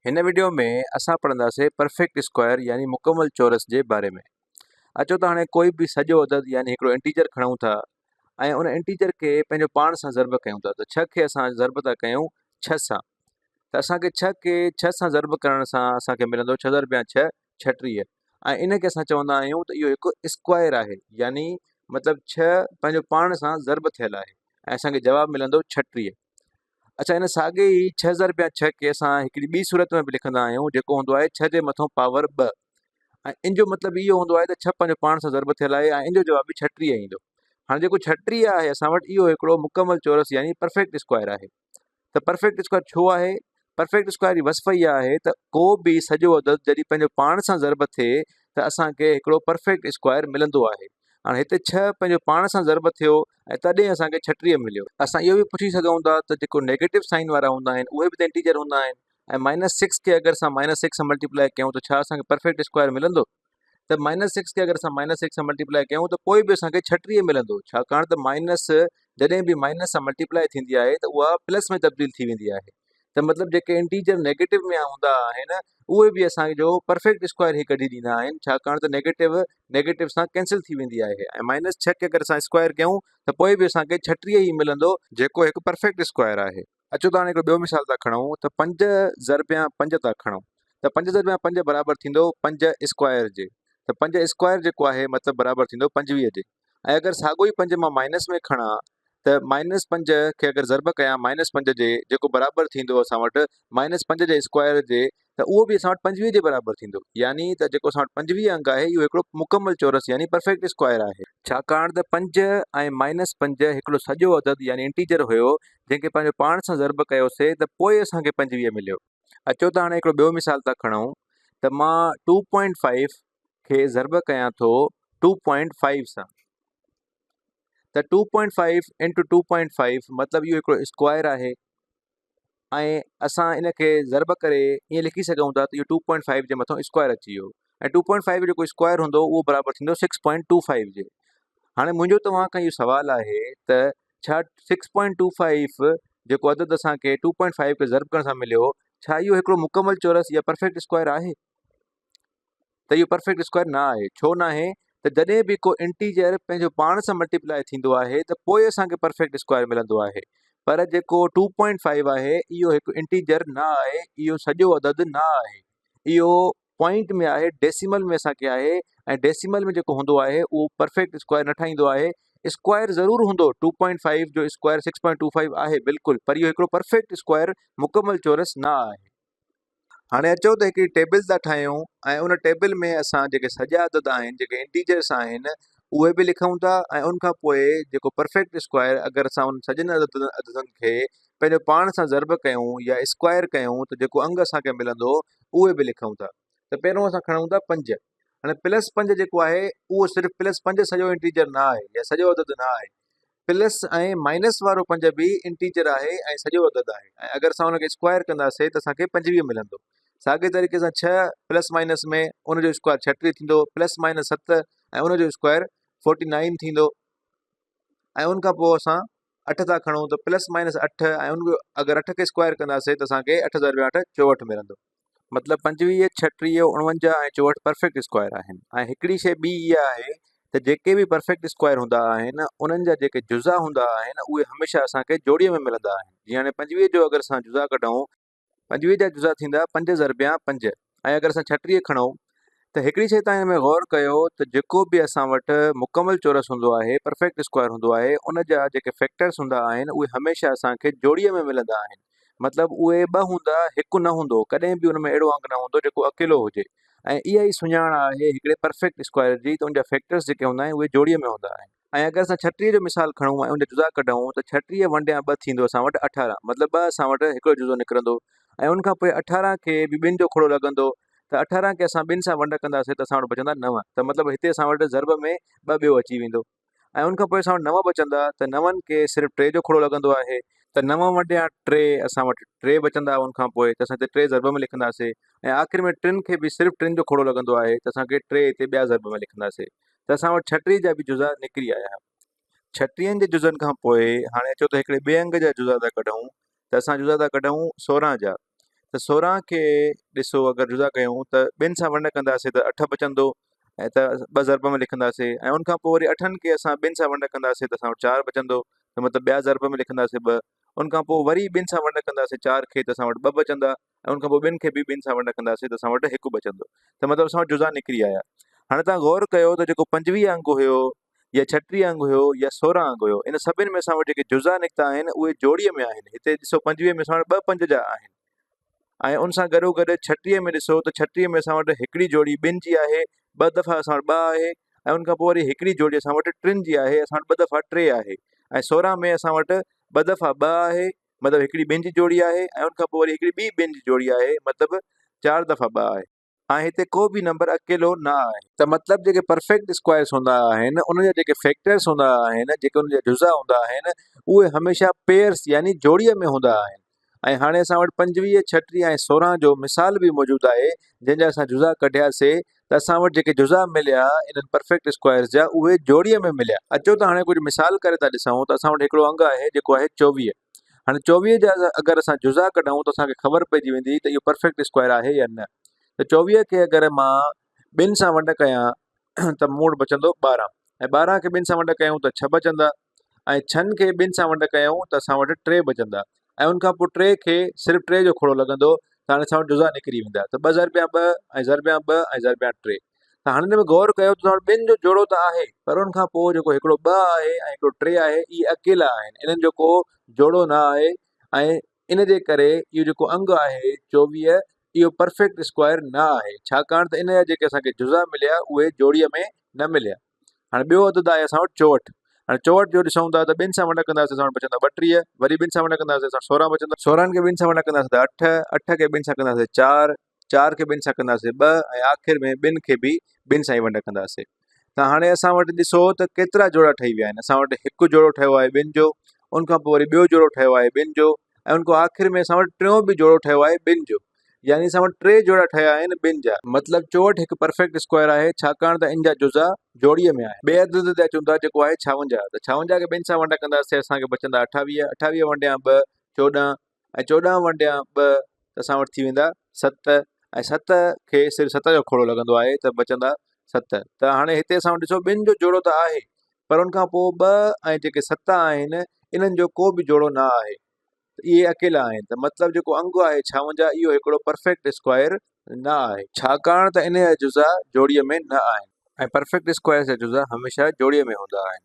هن وڊيو ۾ اسان پڙهنداسين پرفيڪٽ اسڪوائر يعني مڪمل چورس جي باري ۾. اچو ته هاڻي ڪوئي به سڄو عدد يعني هڪڙو انٽيجر کڻون ٿا ۽ ان انٽيجر کي پنهنجو پاڻ سان ضرب ڪيون ٿا ته 6 کي اسان ضرب ٿا ڪيون 6 سان ته اسان کي 6 کي 6 سان ضرب ڪرڻ سان اسان کي ملندو 6 ضرب 6 36 ۽ ان کي اسان چوندا آهيون ته اهو هڪ اسڪوائر آهي يعني مطلب 6 پنهنجو پاڻ سان ضرب ٿيل آهي ۽ اسان کي جواب ملندو 36. اڇا ان ساڳي ئي ڇهه ضرب يا ڇهه کي اسان هڪڙي ٻي صورت ۾ به لکندا آهيون جيڪو هوندو آهي ڇهه جي مٿون پاور ٻه ۽ ان جو مطلب اهو هوندو آهي ته ڇهه پنهنجو پاڻ سان ضرب ٿيل آهي ۽ ان جو جواب به 36 ايندو. هاڻي جيڪو 36 آهي اسان وٽ اهو هڪڙو مڪمل چورس يعني پرفيڪٽ اسڪوائر آهي. ته پرفيڪٽ اسڪوائر ڇو آهي؟ پرفيڪٽ اسڪوائر جي وصف اها آهي ته ڪو به سڄو عدد جڏهن پنهنجو پاڻ سان ضرب ٿئي ته اسان کي هڪڙو پرفيڪٽ اسڪوائر ملندو آهي. هاڻي هتي ڇهه پنهنجو پاڻ سان ضرب ٿيو ۽ تڏهن اسان کي 36 مليو. اسان اهو به پڇي سگهون ٿا ته جيڪو نيگيٽو سائن وارا هوندا آهن اهي به ته انٽيجر هوندا آهن ۽ مائنس سڪس کي اگر اسان مائنس سڪس سان ملٽيپلائي ڪيون ته ڇا اسان کي پرفيڪٽ اسڪوائر ملندو؟ ته مائنس سڪس کي اگر اسان مائنس سڪس سان ملٽيپلائي ڪيون ته پوء به اسان کي 36 ملندو ڇاڪاڻ ته مائنس جڏهن به مائنس سان ملٽيپلائي ٿيندي آهي ته اها پلس ۾ تبديل ٿي ويندي آهي ته مطلب جيڪي انٽيجر نيگيٽو ۾ هوندا آهن اهي به اسان جو پرفيڪٽ اسڪوائر هي ڪڍي ڏيندا آهن ڇاڪاڻ ته نيگيٽو نيگيٽو سان ڪينسل ٿي ويندي آهي ۽ مائنس ڇهه کي اگر اسان اسڪوائر ڪيون ته پوء به اسان کي 36 ئي ملندو جيڪو هڪ پرفيڪٽ اسڪوائر آهي. اچو ته هاڻي هڪڙو ٻيو مثال ٿا کڻون ته پنج ضربيان پنج ٿا کڻون ته پنج ضربيان پنج برابر ٿيندو پنج اسڪوائر جي ته پنج اسڪوائر جيڪو آهي مطلب برابر ٿيندو 25 جي ۽ اگر ساڳو ئي پنج مان مائنس ۾ کڻان ته مائنس پنج کي اگر ضرب ڪيان مائنس پنج جي جيڪو برابر ٿيندو اسان وٽ مائنس پنج جي اسڪوائر جي ته اهو به اسان وٽ 25 جي برابر ٿيندو يعني ته جيڪو اسان وٽ 25 انگ آهي اهو هڪڙو مڪمل چورس يعني پرفيڪٽ اسڪوائر آهي. ڇاڪاڻ ته پنج ۽ مائنس پنج هڪڙو سڄو عدد يعني انٽيجر هيو جنهن کي پنهنجو پاڻ سان ضرب ڪيوسي ته پوء اسان کي 25 مليو. اچو ته هاڻي هڪڙو ٻيو مثال ٿا کڻون ته مان ٽو پوائنٽ فائيو کي ضرب ڪيان ٿو ٽو پوائنٽ فائيو سان ته two point five into two point five مطلب اهو هڪڙو اسڪوائر آهي ۽ اسان ان کي ضرب ڪري ائين لکي سگهون ٿا ته اهو ٽو پوائنٽ فائيو جي مٿان اسڪوائر اچي ويو ۽ ٽو پوائنٽ فائيو جيڪو اسڪوائر هوندو اهو برابر ٿيندو سڪس پوائنٽ ٽو فائيو جي. هاڻي منهنجو توهان کان اهو سوال آهي ته ڇا سڪس پوائنٽ ٽو فائيو جيڪو عدد اسان کي ٽو پوائنٽ فائيو کي ضرب ڪرڻ سان مليو ڇا اهو هڪڙو مڪمل چورس يا پرفيڪٽ اسڪوائر آهي؟ ته اهو پرفيڪٽ اسڪوائر نه آهي. ڇو ناهي ته جڏهن به ڪو انٽيجر پنهنجو پاڻ سان ملٽيپلائي ٿيندو آهي ته پوء اسان کي پرفيڪٽ اسڪوائر ملندو آهي پر جيڪو ٽو پوائنٽ فائيو آهي اهو هڪ انٽيجر نه آهي اهو سڄو عدد نه آهي اهو پوائنٽ ۾ آهي ڊيسيمل ۾ اسان کي آهي ۽ ڊيسيمل ۾ جيڪو هوندو آهي اهو پرفيڪٽ اسڪوائر نه ٺاهيندو آهي اسڪوائر ضرور هوندو ٽو پوائنٽ فائيو جو square six point two five آهي بلڪل پر اهو هڪڙو پرفيڪٽ اسڪوائر مڪمل چورس نه آهي. هاڻي اچو ته هڪڙي ٽيبل ٿا ٺاهيون ۽ ان ٽيبل ۾ اسان جيڪي سڄا عدد آهن جيڪي انٽيجرس آهن اهي به لکون ٿا ۽ ان کان پوء جيڪو پرفيڪٽ اسڪوائر اگر اسان ان سڄن عددن کي پنهنجو پاڻ سان ضرب ڪيون يا اسڪوائر ڪيون ته جيڪو انگ اسان کي ملندو اهي به لکون ٿا ته پهريون اسان کڻون ٿا پنج هاڻي پلس پنج جيڪو آهي اهو صرف پلس پنج سڄو انٽيجر نه آهي يا سڄو عدد نه آهي پلس ۽ مائنس وارو پنج به انٽيجر آهي ۽ سڄو عدد آهي ۽ اگر اسان ان کي اسڪوائر ڪنداسين ته اسان کي 25 ملندو. ساڳئي طريقي سان 6 پلس مائنس ۾ ان جو اسڪوائر 36 ٿيندو، پلس مائنس 7 ۽ ان جو اسڪوائر 49 ٿيندو ۽ ان کان پوء اسان 8 ٿا کڻون ته پلس مائنس 8 ۽ ان اگر 8 کي اسڪوائر ڪنداسين ته اسان کي 8 ضرب 8 64 ملندو. مطلب 25، 36، 49 ۽ 64 پرفيڪٽ اسڪوائر آهن ۽ هڪڙي شيء ٻي اها آهي ته جيڪي به پرفيڪٽ اسڪوائر هوندا آهن انهن جا جيڪي جزا هوندا آهن اهي هميشه اسان کي جوڙي ۾ ملندا آهن جيئن هاڻي 25 جو اگر اسان جزا ڪڍون 25 جا جزا ٿيندا 5 ضربيان 5 ۽ اگر اسان 36 کڻون ته هڪڙي شيء تان هن ۾ غور ڪيو ته جيڪو به اسان وٽ مڪمل چورس هوندو آهي پرفيڪٽ اسڪوائر هوندو آهي ان جا جيڪي فيڪٽرس هوندا آهن اهي هميشه اسان کي جوڙي ۾ ملندا آهن مطلب اهي ٻه هوندا هڪ نه هوندو ڪڏهن به ان ۾ اهڙو انگ نه هوندو جيڪو اڪيلو هجي ۽ اها ئي سڃاڻ آهي هڪڙي پرفيڪٽ اسڪوائر جي ته ان جا فيڪٽرس جيڪي هوندا آهن اهي جوڙي ۾ هوندا آهن ۽ اگر اسان 36 جو مثال کڻون ۽ ان جا جزا ڪڍون ته 36 ونڊيان ٻه ٿيندو اسان وٽ 18 مطلب ٻه اسان وٽ هڪڙو جزو نڪرندو ۽ ان کان پوء 18 کي به ٻن جو کوڙو لڳندو ته 18 کي اسان ٻن سان ونڊ ڪنداسين ته اسان وٽ بچندا نو ته مطلب هتي اسان وٽ ضرب ۾ ٻه ٻيو اچي ويندو. ۽ ان کان پوء اسان وٽ نو بچندا ته نون کي صرف ٽي جو کوڙو لڳندو آهي ته نو ونڊيان ٽي اسان وٽ ٽي بچندا ان کان پوء ته اسان هتي ٽي ضرب ۾ لکنداسي ۽ آخر ۾ ٽن کي به صرف ٽن جو کوڙو لڳندو آهي ته اسان کي ٽي هتي ٻيا ضرب ۾ لکنداسي ته اسان وٽ 36 جا به جزا نڪري آيا. ڇٽيهن جي جزن کان پوء هاڻي اچو ته هڪڙي ٻئي انگ جا جزا ٿا ڪڍون ته اسان جزا ٿا ڪڍون 16 جا. ته 16 کي ڏسو اگر جدا ڪيون ته ٻن سان ونڊ ڪنداسي ته 8 بچندو ۽ ته ٻه ضرب ۾ لکنداسي ۽ ان کان پوء وري اٺن کي اسان ٻن سان ونڊ ڪنداسي ته اسان وٽ 4 بچندو ته مطلب ٻيا ضرب ۾ لکنداسي 2. ان کان پوء وري ٻن سان ونڊ ڪنداسي 4 کي ته اسان وٽ 2 بچندا ۽ ان کان پوء ٻن کي به ٻن سان ونڊ ڪنداسي ته اسان وٽ 1 بچندو ته مطلب اسان وٽ جزا نڪري آيا. هاڻي توهان غور ڪيو ته جيڪو 25 انگ هيو يا 36 انگ هيو يا 16 انگ هيو ان سڀن ۾ اسان وٽ جيڪي جزا نڪتا آهن اهي جوڙي ۾ آهن. هتي ڏسو 25 ۾ اسان وٽ ٻه پنج جا آهن ۽ ان سان گڏو گڏ 36 ۾ ڏسو ته 36 ۾ اسان وٽ هڪڙي جوڙي ٻن جي آهي، ٻه دفعا اسان وٽ ٻه آهي ۽ ان کان پوء وري هڪڙي جوڙي اسان وٽ ٽن جي آهي، اسان وٽ ٻه دفعا ٽي آهي ۽ 16 ۾ اسان وٽ ٻه دفعا ٻه آهي مطلب هڪڙي ٻن جي جوڙي آهي ۽ ان کان پوء وري هڪڙي ٻي ٻن جي جوڙي آهي مطلب چار دفعا ٻه آهي. ۽ هتي ڪو به نمبر اڪيلو نه آهي. ته مطلب جيڪي پرفيڪٽ اسڪوائرس هوندا آهن انهن جا جيڪي فيڪٽرس هوندا آهن جيڪي انهن جا جزا هوندا آهن اهي هميشه پيئرس يعني جوڙي ۾ هوندا آهن ۽ هاڻي اسان وٽ 25، 36 ۽ 16 جو مثال به موجود آهي جنهن جا اسان جزا ڪڍياسي ته اسان وٽ جيڪي جزا مليا انهن پرفيڪٽ اسڪوائرس جا اهي جوڙي ۾ مليا. اچو ته هاڻي ڪجهه مثال ڪري ٿا ڏسون ته اسان وٽ هڪڙو انگ آهي جيڪو آهي 24. هاڻي 24 جا اگر اسان جزا ڪڍون ته اسان کي خبر پئجي ويندي ته اهو پرفيڪٽ اسڪوائر آهي يا نه. ته 24 کي اگر مان ٻن سان ونڊ ڪيان ته مون وٽ بچندو 12 ۽ 12 کي ٻن سان ونڊ ڪيون ته 6 بچندا ۽ ڇهن کي ٻن سان ونڊ ڪيون ته اسان وٽ 3 بچندا ۽ ان کان پوء 3 کي صرف 3 جو کوڙو لڳندو ته هاڻي اسان وٽ جزا نڪري ويندا ته 2 ضربيا 2 ۽ ضربيا 2 ۽ ضربيا 3. ته هاڻي هن ۾ غور ڪيو ته اسان وٽ ٻن جو جوڙو ته آهي پر ان کان پوء جيڪو هڪڙو 2 آهي ۽ هڪڙو 3 آهي اهي اڪيلا آهن انهن جو ڪو جوڙو نه آهي ۽ ان جي ڪري اهو جيڪو انگ آهي 24 اهو پرفيڪٽ اسڪوائر نه آهي ڇاڪاڻ ته ان جا جيڪي اسان کي جزا مليا اهي جوڙي ۾ نه مليا. هاڻي ٻيو عدد آهي اسان وٽ 64. هاڻي 64 جو ڏسون ٿا ته ٻن سان ونڊ ڪنداسين اسان وٽ بچندا 32، وري ٻن سان ونڊ ڪنداسين اسان وٽ 16 بچندا. 16 کي ٻن سان ونڊ ڪنداسين ته 8، 8 کي ٻن سان ڪنداسين 4، 4 کي ٻن سان ڪنداسين 2 ۽ آخر ۾ ٻن کي به ٻن سان ئي ونڊ ڪنداسين. ته هاڻي اسان وٽ ڏسو ته ڪيترا جوڙا ٺهي ويا آهن. اسان وٽ هڪ جوڙو ٺهيو آهي ٻن جو، ان کان پوء وري ٻيو جوڙو ٺهيو آهي ٻن جو ۽ ان کان آخر ۾ اسان وٽ ٽيون به جوڙو ٺهيو آهي ٻن جو. يعني اسان وٽ ٽي جوڙا ٺهيا آهن ٻن جا. مطلب 64 هڪ پرفيڪٽ اسڪوائر آهي ڇاڪاڻ ته ان جا جزا جوڙيء ۾ آهن. ٻئي عدد تي اچون ٿا جيڪو آهي 56 ته 56 کي ٻن سان ونڊ ڪنداسين اسان کي بچندا 28، 28 ونڊيان 2 14 ۽ 14 ونڊيان 2 ته اسان وٽ ٿي ويندا 7 ۽ 7 کي صرف 7 جو کوڙو لڳندو آهي ته بچندا 7 ته هاڻي هتي اسان وٽ ڏسو ٻن جو جوڙو ته آهي پر ان کان پوء 2 ۽ جيڪي 7 آهن انهن جو ڪو به جوڙو نه آهي. ته اهي اڪيلا آهن ته مطلب جيڪو انگ آهي 56 اهو هڪڙو پرفيڪٽ اسڪوائر نه آهي. ڇاڪاڻ ته انهيء جا جزا جوڙيء ۾ نه آهن. ۽ پرفيڪٽ اسڪوائرس جا جزا هميشه جوڙيء ۾ هوندا آهن.